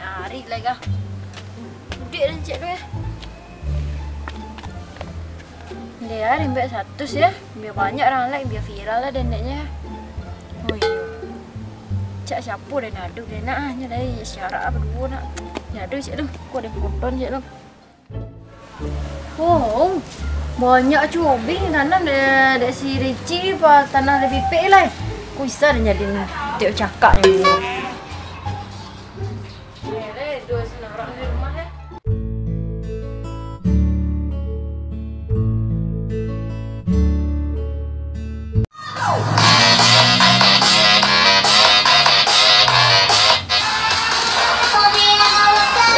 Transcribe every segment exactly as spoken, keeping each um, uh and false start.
Ari lai kah. Udik dan cek tu, eh. Dia ari mbak status, ya. Biar banyak orang like, biar viral lah dendeknya. Oh iyo. Cak siapo den adu den nak, ah, nyo lai syarak apa duo nak. Den adu cek tu. Kok den foto cek tu. Oh, banyak cubi tanam dek, dek si Rici, pa tanam dek Pipik lai. Ku bisa den jadi tiok cakak ni.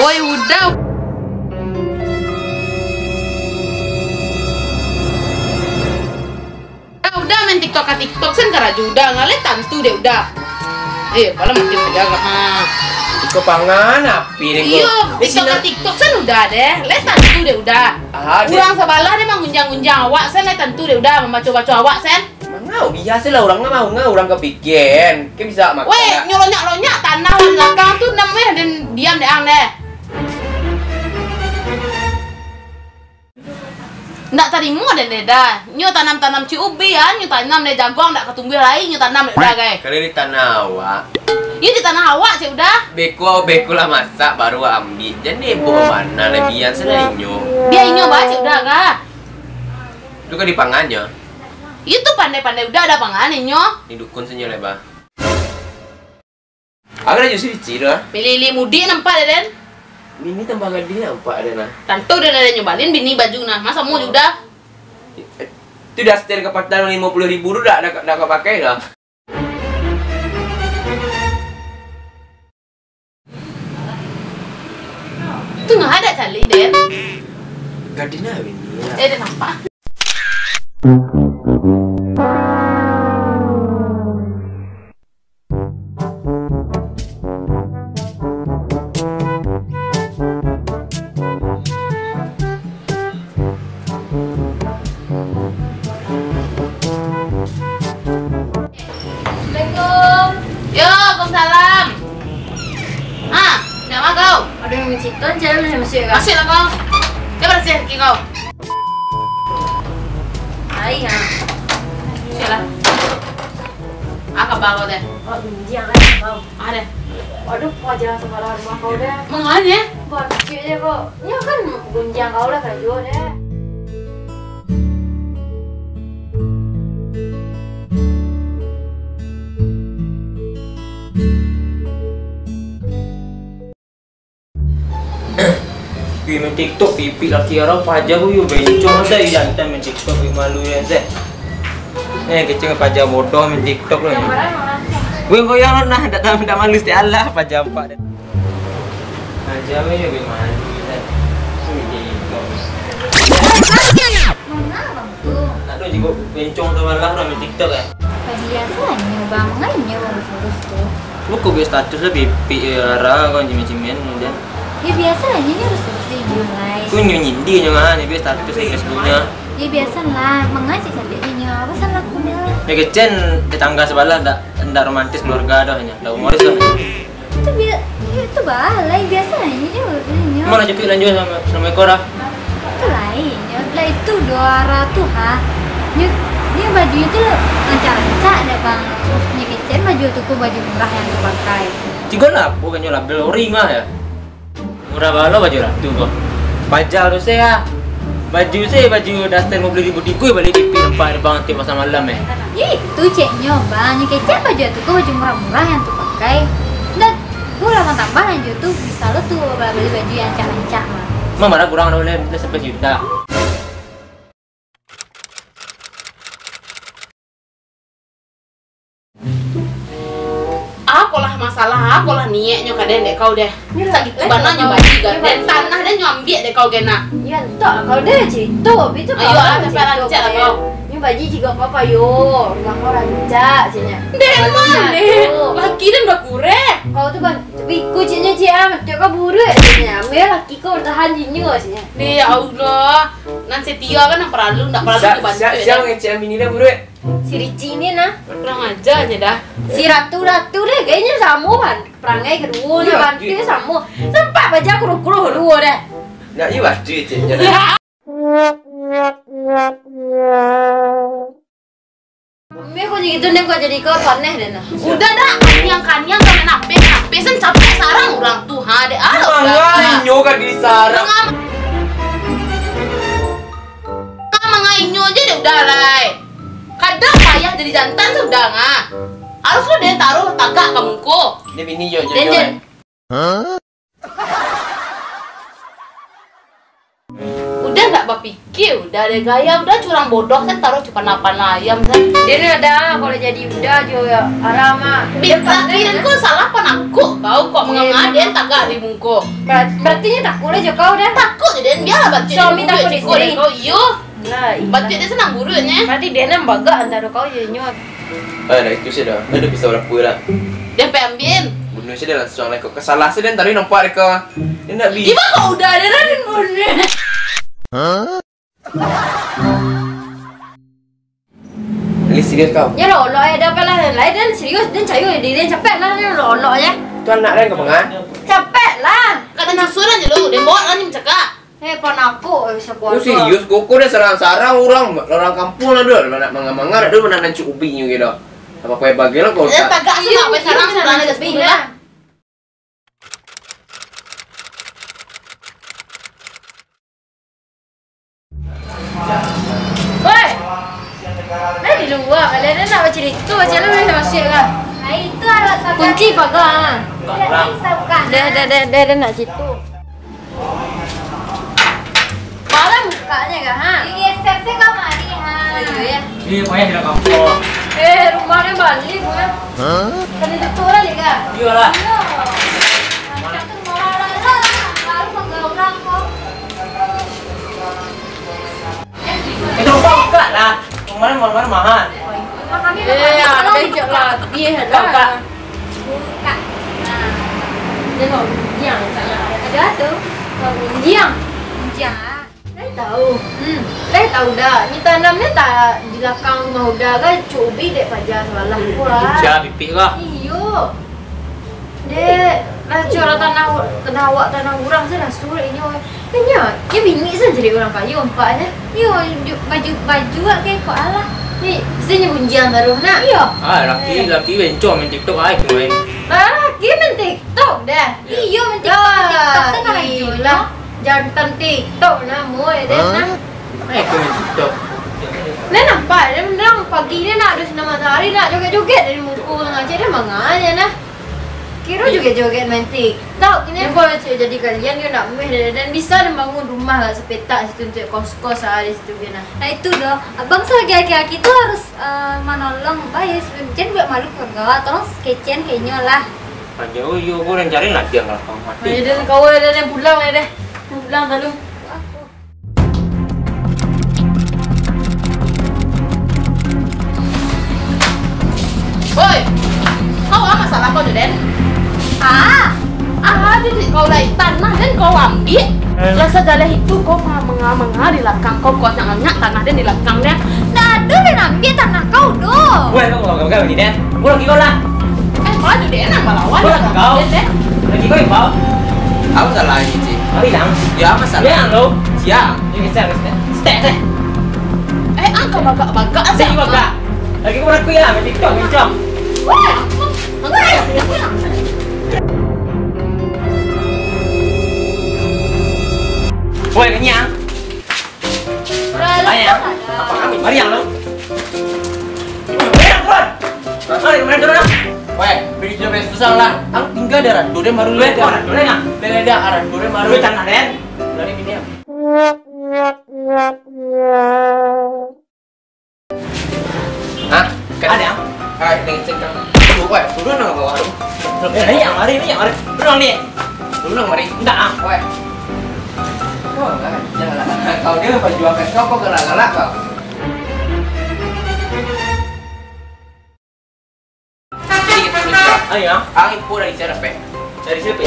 Oi, Uda. Uda, Uda main TikTok ka TikTok, sen karajo Uda, ngaleh tantu dek Uda. Eh, pala makin saja ha. Iko pangan api ni ko. Iyo, TikTok ka TikTok, sen Uda deh, leh tantu dek Uda. Ah, dek. Urang sabalah deh mangunjang-unjang awak, sen leh tantu dek Uda, mambaco-baco awak, sen. Mangau, biasolah urang mah, mangau urang kapikian. Kan bisa makan. Weh, nyo lonyak-lonyak tanah di balakang tu, namuah den diam dek ang deh. Ndak tarimo den deh dah. Nyo tanam-tanam cik ubi an, nyo tanam deh jaguang ndak katumbuah lai, nyo tanam dek Uda gai. Kalau di tanah awak. Iyo di tanah awak cik Uda. Beko, beko lah masak baru ambiak. Jan deh boh bana lai bian selain nyo. Bian inyo ba cik Uda kah. Tu kan dipangannyo. Iyo tu pandai-pandai Uda, Uda pangan inyo. Ni dukun sanyo lai ba. Aga lah jusi Rici tu ah. Milih-milih mudik nampak deh den. Bini tambah gadih nampak deh nah. Tantu deh den nyo balin bini baju nah. Masa mu Uda. Tu daster kapatang limo puluah ribu tu dak, dak, dak ka pakai dah. Tu ngah dak calik den. Gadih nah bini lah. Eh den nampak. Assalamualaikum. Yo, waalaikumsalam. Ah, dak mah kau? Aduh, yang citon jangan masuk ya, Kak? Masuk lah kau. Dia bersih kaki kau. Ai, ha. Masuk lah. Ah, kabar kau deh. Oh, gunjiang kan kau. Ah, deh. Aduh, paja sabalah rumah kau deh. Manganya? Buat kecil je kau. Nyo kan gunjiang kau lah karajo deh. Pi main TikTok, pipik laki arau paja ku yo bencong masa iyan tan main TikTok, pi malu ya, Zek. Eh, kecil paja bodoh main TikTok lo. Gue goyang lo nah, dak, dak malu setiap alah, paja empat. Paja gue yo gue malu, Zek. Main TikTok. Manga bang tu? Nak tu jiko bencong tu malah tu main TikTok eh. Biasanyo bang, manganyo urus-urus tu. Lu kok gue status lah bipik ya, Ra, kau cimen-cimen udah. Ya biasanyo nyo urus-urus di nyo lai. Ku nyo nyindir nyo mah, nyo status di Facebooknya. Ya biasalah, mangacik cantik nyo, apa salah aku dah? Ya kecen, tetangga sebelah ndak, ndak romantis keluarga dah nyo, ndak humoris dah. Itu bia-, itu balai biasanyo nyo, nyo. Mana cukup lanjut sama, sama ekor dah. Itu lain nyo, lah itu doa Ra tu ha. Nyo, nyo baju itu rancak-rancak dah bang. Nyo kecen baju tu ku baju murah yang nyo pakai. Cigo lah, bukan nyo label ori mah ya. Murah balo baju ratu ko. Pajal tu se ah. Baju se, baju daster limo puluah ribu tigo bali di Pi nampak di bang tiok pasar malam eh. Itu ceknyo bang, nyo kecek baju tu ko baju murah-murah yang tu pakai. Dan tu lah tambah lanjut tu bisa lo tu bali baju yang rancak-rancak mah. Mah marah kurang ado le, le sampai juta. Akolah masalah, akolah nieknyo ka den dek kau deh. Sakitu bana nyo baji ka den, tanah den nyo ambiak dek kau kena. Iyo, entok lah kau deh, cerito, tapi tu ayo ah, sampai rancak lah kau. Nyo baji jigo kau payo, rumah kau rancak, ceknyo. Den mah deh, laki den bakureh. Kau tu bang, tapi iko ceknyo cek ah, matiok kau buruak ceknyo. Ambil laki kau tahan jinyo ceknyo. Deh, ya Allah, nan setia kan nan paralu, ndak paralu dibantu. Siang ngecek bini dah buruak. Si Ricci ni nah. Kurang aja aja dah. Si Ratu-Ratu deh, kayaknya samo kan. Perangai kaduo nah, bantu samo. Sempat baja kuruh-kuruh duo deh. Nak iya bantu ceknya dah. Meh kok gitu nih, kok jadi kau aneh deh nah. Udah dah, kaniang-kaniang kau main ape, main ape, sen capek sarang urang tu, ha, dek ah, udah. Mangainyo ka disarang. Mangainyo je dek udah lai. Kadang payah jadi jantan sudah ngah. Harus lo den taruh tagak ka muko. Dia bini yo, den, jadi den. Udah ndak bapikia, udah deh gaya, udah curang bodoh kan, taruh cupan apan ayam kan. Dia ni ada, kalau jadi udah jo aram ah. Bik laki dan kau salah panakuk kau, kok manganga den tagak di muko. Berarti nya takut lah jo kau dah. Takut je den, biarlah bantuak suami den takut isteri. Kau iyo. Lah, iya. Bantuak dia senang buruaknya. Berarti dia nan bagak antaro kau je nyo. Eh, dah itu saja. Ada pisau dapur lah. Dia ambil. Bunuh saja langsung lah kau. Kesalah saja tadi nampak dia kau. Dia nak bi. Iba kau udah ada dah bunuh. Ini serius kau? Ya lo, lo ada apa lah? Lain dan serius dan cayo diri capek lah, lo lo ya. Tu anak dia kau pengan? Capek lah. Kada susuran je lo, dia bawa lah ni cakap. Eh, panakuk, eh, bisa kuasa. Lu serius, koko dah sarang-sarang urang, urang kampuang lah, dah. Lah nak manga-manga, dah, dah, nak nancuik ubinyo gitu. Apa-apa yang bagian lah, kau eh, tak tagak sih, iyo, nak sampai iyo, sarang, iyo, sarang nak nancuik ubinyo lah. Woi! Nah, di lua, kalian nak bacarito, macam mana boleh masuk lah? Nah, itu alat pagar. Kunci pagar, ah. Tidak bisa buka. Dah, dah, dah, dah, dah, nak situ. Malam bukaknyo kah, ha? Digeser se kamari, ha. Iyo, yo. Iyo, payah dalam kampung. Eh, rumahnyo baliak, ha? Hah? Kena tutup lah, Lika. Iyolah. Iyo. Macam tu, marah-marah lah. Baru manggaurang ko. Eh, coba buka lah. Kemarin, kemarin mahal. Eh, ada je lah. Dia lah. Buka. Nah. Tengok, gunjiang. Ada tu. Gunjiang. Gunjiang. Lai tahu. Hmm. Lai tahu dah. Ni tanamnya tak di belakang rumah Uda kan, cubi dek paja sebelah. Wah. Pipik lah. Iyo. Dek, lah, cualah tanah, tanah awak, tanah urang se lah suruik inyo. Kan nyo, nyo bingik se jadi urang kayo, ampaknyo. Iyo, baju, baju awak kek kok alah. Ni, mesti nyo gunjiang taruh, nak? Iyo. Ah, laki, eh, laki bencong main TikTok, ai, tu main. Ah, laki main TikTok dah. Iyo, main TikTok, main TikTok, kan lah, ilah. Jantan TikTok namo, eh, deh, nah. Hah? Eh, kau main TikTok. Nah, nampak, dia bilang pagi ni nak ada sinar matahari, nak joget-joget dari muka orang aja, dia manganya, nah. Kiro joget-joget main TikTok ni. Dia buat macam jadi kalian, dia nak meh, dan bisa dia bangun rumah kat sepetak situ untuk kos-kos ah, di situ, dia nah. Nah, itu doh. Abang sebagai laki-laki tu harus, eh, menolong, baik, jangan buat malu keluarga, tolong kecen kayaknya lah. Aja, oh, iyo, aku urang cari latihan lah, kau mati. Ayo, deh, kau, deh, deh, pulang, deh, deh. Pulang, lalu. Woi, kau apa masalah kau tu, Den? Ah, ah, jadi kau lai tanah, Den, kau ambil. Eh. Lah sajaleh itu kau ma-, manga-manga di lakang kau, kau anyak-anyak tanah, Den, di lakang, Den. Dah ado, Den, ambil tanah kau tu. Woi, kau, kau, kau, kau ni, Den. Kau lagi kau lah. Eh, maju deh, nak balawan. Kau lagi kau. Deh, deh. Lagi kau, Iqbal. Apa salah ni, Cik? Mari, Lang. Ya, apa salah? Ya, lo. Siap. Ini bisa, bisa. Step, step. Eh, angka bagak-bagak aja. Sini bagak. Lagi kau berlaku ya, main TikTok, main jam. Wah, apa? Angka ya, ya, ya. Woi, kenyang. Banyak. Apa kami? Mari, yang lo. Mari, yang turun. Mari, mari, turun, ah. Weh, beri dia beri susah lah. Ang tinggal darah, dure maru. Weh, kau darah, dure, nah. Beda darah, dure maru. Weh, tanah, Den. Dari bini, ah. Hah? Ada, ah? Hai, dengan cengkang. Tuh, weh, turun lah, bawa. Eh, ini yang mari, ini yang mari. Turun ni. Turun, mari. Enggak, ah. Weh. Wah, janganlah. Kau dia perjuangkan kau, kau galak-galak kau. Ayo. Ang info dari siapa? Dari siapa?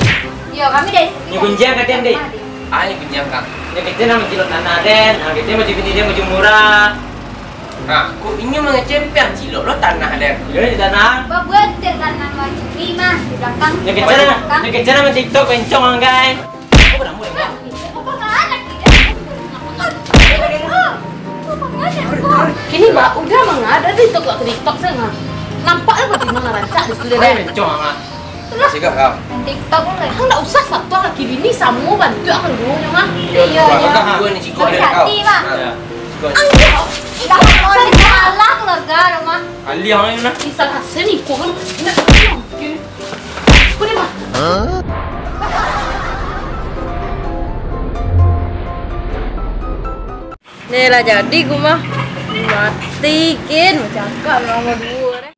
Yo, kami dari Sukabumi. Ni gunjiang ka den, deh. Ah, ni gunjiang, Kang. Ni kita nama cilok tanah, den. Ah, kita baju bini dia baju murah. Ha, kok inyo mangecek, piang cilok lo tanah den. Iyo, di tanah. Babuat di tanah mah, di mah, di balakang. Nyo kecek, nyo kecek namo TikTok, bencong anggai. Apa namo dia? Apa nganak dia? Apa nganak? Kini, Mbak, udah mangada TikTok, TikTok sajo, ha. Nampak lah, Fatimah, rancak di situ, deh. Bencong, ha. Lah. Masih gak kau? TikTok lah. Ang ndak usah satu laki bini, samo bantuak ang duo nyo mah. Iyo, iyo. Dua ni cikok ada kau. Hati, Mak. Ha. Cikok. Ang ndak. Lah, salah keluarga rumah. Alih ang ni nah. Misal hasil ni kau kan. Ndak. Kau ni mah. Ni lah jadi ku mah. Mati kin, cakap lah sama duo deh.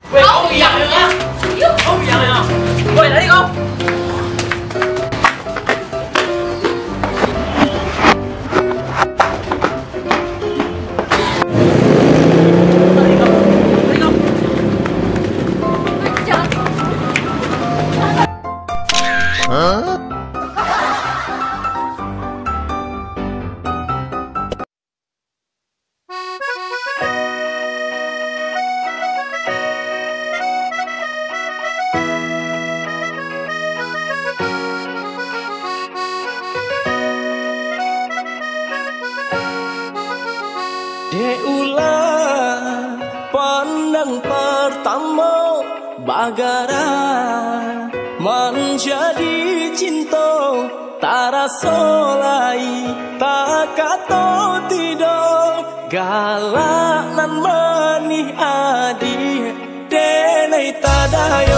Weh, kau biang je lah. Kau biang je lah. Weh, lari kau. Dek ulah pandang partamo, bagara manjadi cinto, taraso lai takato tido, galak nan manih adi, denai tadayo.